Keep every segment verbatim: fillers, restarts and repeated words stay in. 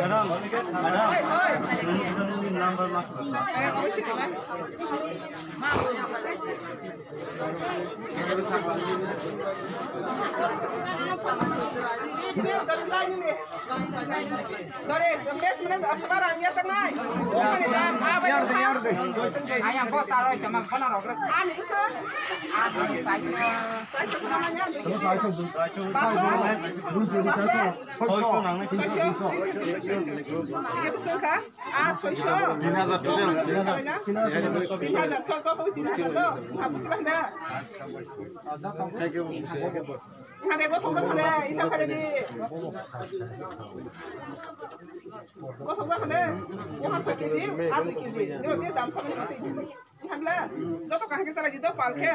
Madam, madam, number ma. Ah, soisho. Tin hajar total. Tin hajar, tin hajar to, tin hajar to. Habsukanda. Hade go thok hade, isa khade di. Go thok hade. Go ha soi kg, a dui kg. Ni roti dam sa mani mati. Hamla, joto kaham ke sara jito pal khe.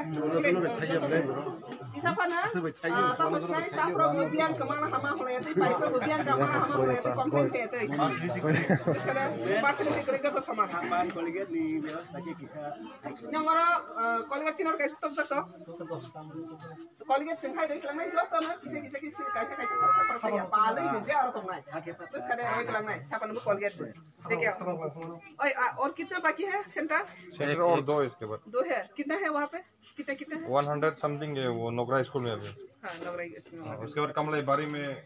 Isa phana, ah, ta hosnai sa pro go biang kama na hama hole, tei pai pro go biang kama na hama hole, tei complain khe tei. Percentage kore joto sama. Nyangoro, ah, Colgate chinor kai stop joto. Colgate chwng hai roi klangnai joto no kisa kisa kisa kaisa kaisa khoroksa khoroksa ya palwi ni je aro tongnai. Bwskade roi klangnai, sapan bo Colgate. देखिए। ओए, आ, और कितना बाकी है centre? Centre और दो है इसके बाद। दो है। कितना है वहाँ पे? कितना, कितना है? वन हंड्रेड समथिंग है वो नोगरा स्कूल में अभी। हाँ, नोगरा स्कूल में। हाँ, उसके बाद कमलाई बारी में